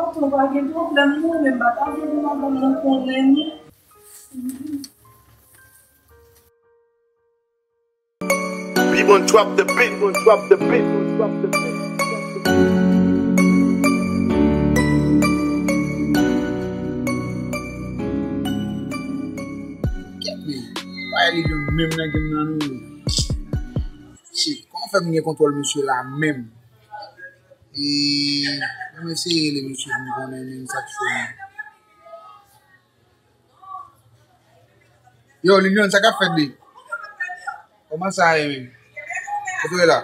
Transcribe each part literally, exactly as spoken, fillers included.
Tonton, pa gen pwoblèm non, men m pa ta vle pou madanm nan konnen non. P-Bon drop the beat, P-Bon drop the beat, P-Bon drop the beat. Kèt men, pa li menm nan game nan non. Shit, kòman fè m gen kontwòl mesye la menm? E, ann eseye rele mesye pou m konnen menm sa k fè. Yo, Lilian, sa k ap fèt de? Kòman sa ye menm? Kote w ye la?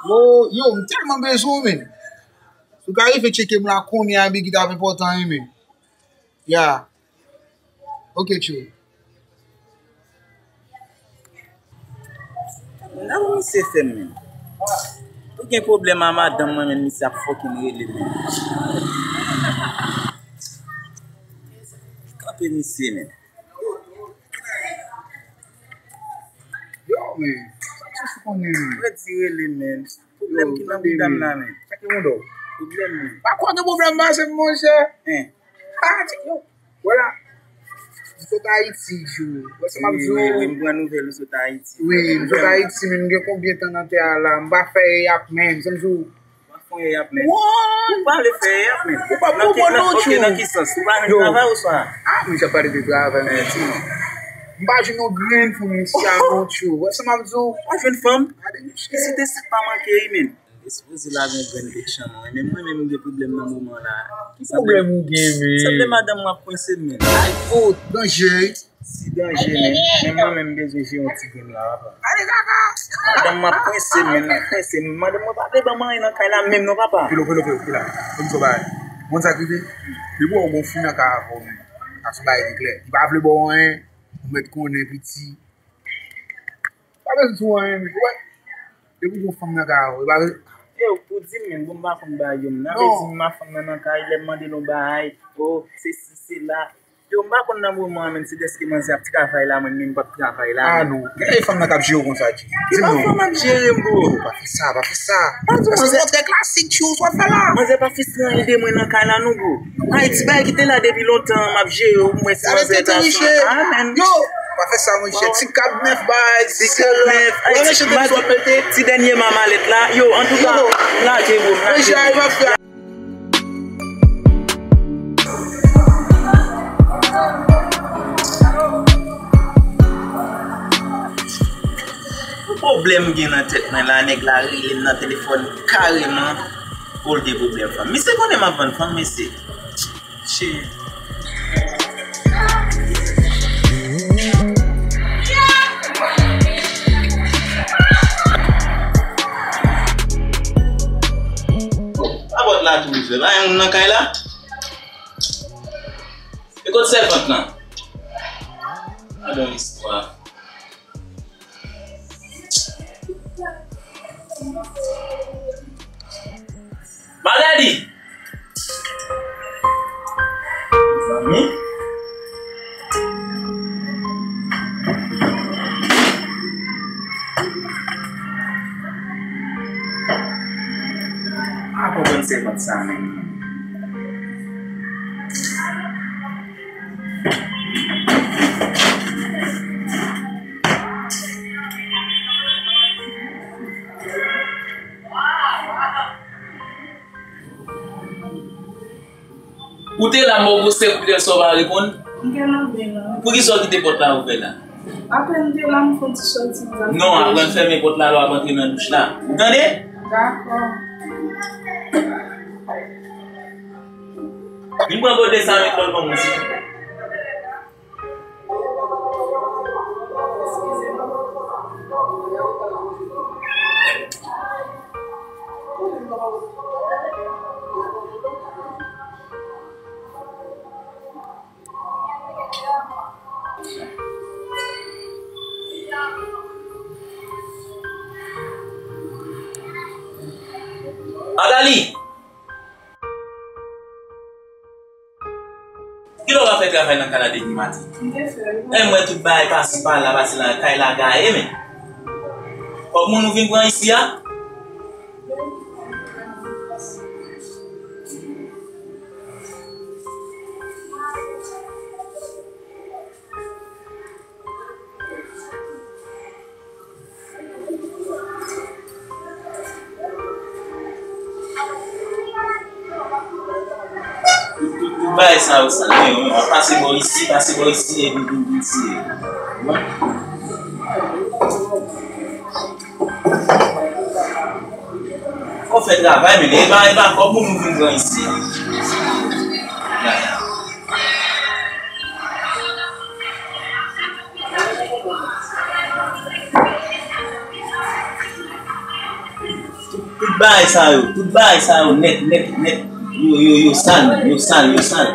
Yo, yo, m tèlman bezwen w, menm. Si w ka rive tcheke m la kounye a, big, li t ap enpòtan wi, menm. Ya. Ok, tchou. Nan misye fè m menm. Ou gen pwoblèm a madanm mwen, men misye ap fucking rele menm. Kanpe misye menm. Yo, men, sa misye sou konnen menm. Redi rele menm. Pwoblèm ki nan bouda m la menm. Sa ki mouda w? Pwoblèm menm. Pa kwè gen pwoblèm pase m, monchè. Hein. Ah, ti yo. Vwala. M sot Ayiti, Djo. Wè sa m ap di w? Wi, wi, wi, m pran nouvèl ou sot Ayiti. Wi, m sot Ayiti, men m gen konbyen tan nan tè a la? M pa fè yap menm, sa m di w. M pa fè yap menm. What? Ou pa vle fè yap menm? Ou pa pran non, Djo. Ok, nan ki sans? Ou pa nan travay oswa? Ah, men j ap pale de travay, men. Eh, di mwen. M pa jwenn yon grenn fanm isi a non, Djo. Wè sa m ap di w? Pa jwenn fanm? Gade misye. Isi te sa k pa manke wi, menm. Li sipoze lave yon grenn pik chanm, wi. Men mwen menm, m gen pwoblèm nan moman la. Ki pwoblèm ou gen, men? Sanble madanm mwen ap kwense m, men. Ay, fout, danje. Si danje, men, men mwen menm, m bezwen jere yon ti grenn la, papa. Ale kaka! Madanm mwen ap kwense m, men, ap kwense m. Madanm mwen pa vle ban m anyen nan kay la, menm non, papa. Pilo, pilo, pilo, pila. Fò m di w bagay. Konn sa k rive? Depi w gon fi nan kay avè w, men, ap se bagay ki klè. Li pa vle ba w anyen, ou mèt konnen, piti. Pa bezwen sou anyen, men, ou wè. Depi gon fanm nan kay ou, e pa vre? Yo, pou di m menm, bon, m pa konn bagay yo, m nan vle di m a fanm nan nan kay, lè m mande l yon bagay, o, sesi, sela. Yo, m pa konn nan moman an, menm si dèske manzè ap travay la, mwen menm m p ap travay la, ah, non. Gade fanm nan k ap jere w konsa, Dji. Di m non. Ki fanm ap jere m, bro? Yo, pa fè sa, pa fè sa. Pa di manzè. Sa se pòtrè klasik, Dji, sa w ap fè la. Manzè pa fè anyen de mwen nan kay la, non, bro. Ayiti, bagay ki te la depi lontan, m ap jere w, mwen se manzè gason. Amen. Yo, pa fè sa, monchè. Ti kab nèf, bay, ti kab nèf. Ay, ti, ti dènye mamalèt la. Yo, antouka, m lage, bro, m lage. Pwoblèm gen nan tèt mwen la, nèg la rele m nan telefòn kareman, pou l gen pwoblèm fanm. Misye konnen m ap vann fanm, mesye. Shit. Lapòt la tou ouvè. Pa gen moun nan kay la? E kot sèvant lan? Gadon istwa. Magali! Zanmi? A konprann sèvant sa menm. Ou te la, m ba w gwo sèk kout lè sa w pa reponn? M te nan beny la. Poukisa w kite pòt la ouvè la? Apre m te la, m fè yon ti sòti, m t ap... Non, apre m fèmen pòt la, lè w ap antre nan douch la. Ou tande? Dakò. Vin pran gode sa, met lòt ban mwen, silvouplè. Magali! Kilè w pa fè travay nan kay la depi maten? M te fè l. E m wè tout bagay pase pa la, pase la, kay la gaye, men. Kòb moun ou vin pran isi a? Bagay sa yo sal, men w ap pase bò isi, pase bò isi, epi vin, vin tiye. Fò fè travay, men e pa, e pa kòb moun nou vin pran isi. Ya, ya. Tout, tout bagay sa yo, tout bagay sa yo nèt, nèt, nèt, yo, yo, yo sal, yo sal, yo sal.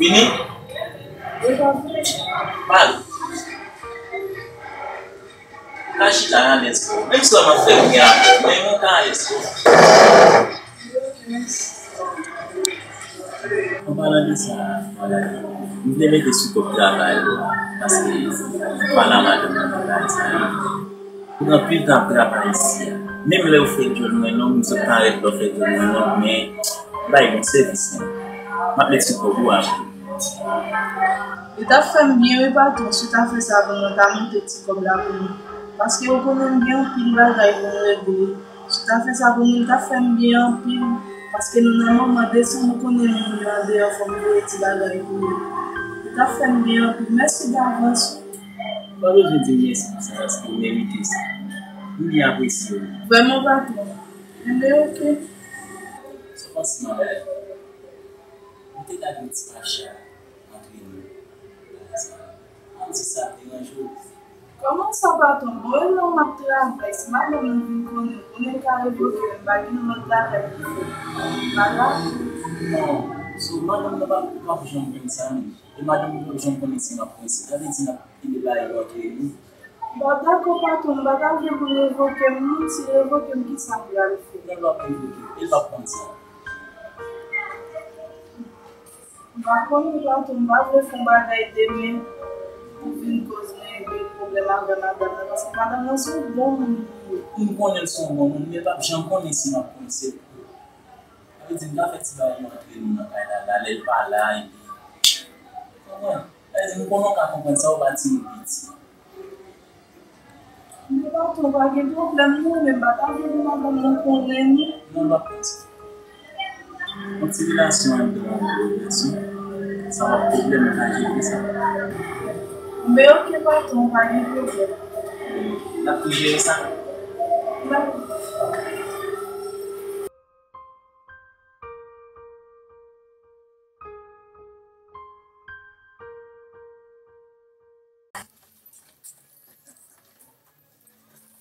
Fini? Pale. Ou ka chita nan lès ou. Menm si w ap fè byen avè w, men ou ka alèz tou. An palan de sa, m vle mete sou kòb travay ou la, paske m pale a madanm nan bagay sa yo. Ou gen anpil tan ap travay isi a. Menm lè ou fè djòl mwen non, m sot parèt lè w fè djòl mwen non, men bay bon sèvis non. M ap met sou kòb ou apre. Li t ap fè m byen wi patwon, si w ta fè sa pou mwen, ta monte ti kòb la pou mwen. Paske ou konnen m gen anpil bagay pou m regle. Si w ta fè sa pou mwen, li t ap fè m byen anpil. Paske nou nan moman desanm, ou konnen moun yo andeyò, fò m voye ti bagay pou yo. Li t ap fè m byen anpil. Mèsi davans wi. Ou pa bezwen di m mèsi pou sa, paske ou merite sa. M byen apresye w. Vrèman patwon. Enben oke. Sa w panse m ap fè? Nou te ka gen yon ti fache antre nou. Ann di sa ap deranje w. Kòman sa patwon? Bon, e lè m ap travay, si madanm nan vin konnen, konnen l ka revoke m, m pa gen lòt bagay pou fè. Bagay? Non, so madanm nan pa, pa janm konn sa non. E madanm nan pa janm konnen si m ap pran isi. Sa vle di n ap kenbe bagay yo antre nou. Bon, dakò patwon, m pa ta vle pou l revoke m non, si l revoke m, kisa m pral fè? Nan l ap revoke w, e l p ap konn sa. M pa konn wi patwon, m pa vle fè yon bagay demen pou vin koz mwen gen pwoblèm avè madanm nan, paske madanm nan se yon bon moun li ye. M konnen l se yon bon moun, men l p ap janm konnen si m ap pran isi. Sa vle di m ka fè ti bagay yo antre nou nan kay la, la, lè l pa la, epi, w konprann? Sa vle di m konnen w ka konprann sa, ou pa timoun piti. Men patwon, pa gen pwoblèm non, men m pa ta vle pou madanm nan konnen non. Non, l p ap konn sa. Yon ti relasyon anndan yon relasyon, sa p ap pwoblèm, nou ka jere sa. Men oke patwon, pa gen pwoblèm. N ap tou jere sa. Dakò.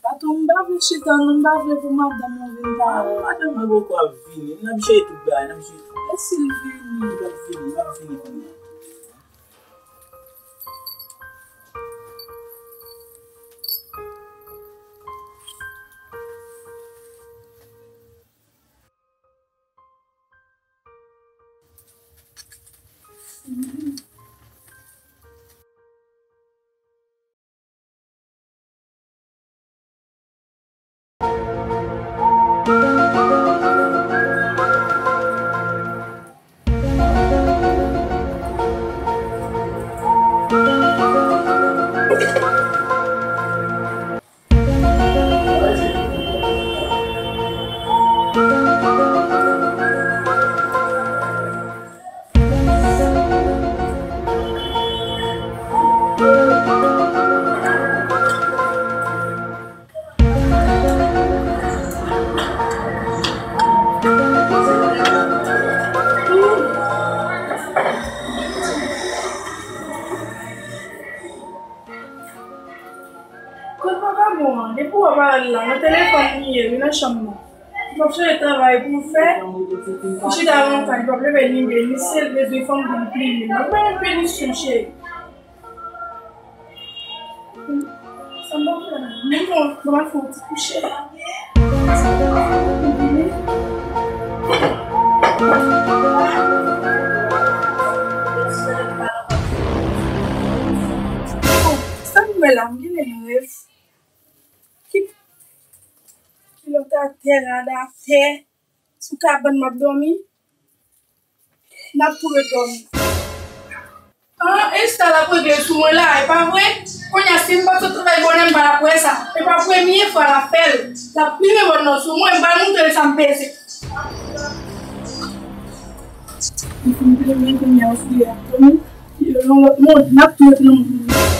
Patwon, m pa vle chita non, m pa vle pou madanm ou vin pale. Madanm mwen poko ap vini. N ap jere tout bagay, n ap jere tout. E si l vini? Li p ap vini, li p ap vini kounye a. Kot vagabon an? Depi w wè parèl la, nan telefòn li ye, wi, nan chanm nan. Li p ap chèche travay pou l fè. Li chita nan kay, li p ap leve ni men li, se l bezwen fanm pou l plimen. Mwen pa gen pinisyon, cheri. Sa m ap fè la? Men bon, mwen ap fè yon ti kouche. Bon, sa m wè la, m genlè gen rèv. Kilòt atè, rad atè, sou kabann m ap dòmi. N ap tou ret dòmi. Ah, Esta l ap regle sou mwen la, e pa vre? Kounye a, si m pa t sot travay bonè, m pa t ap wè sa. E pa premye fwa l ap fè l. L ap pile bòn nan sou mwen, m pral montre l sa m peze. M fin pile men kounye a, ou fouye ap dòmi. Yon lòt mond, n ap tou ret nan mond.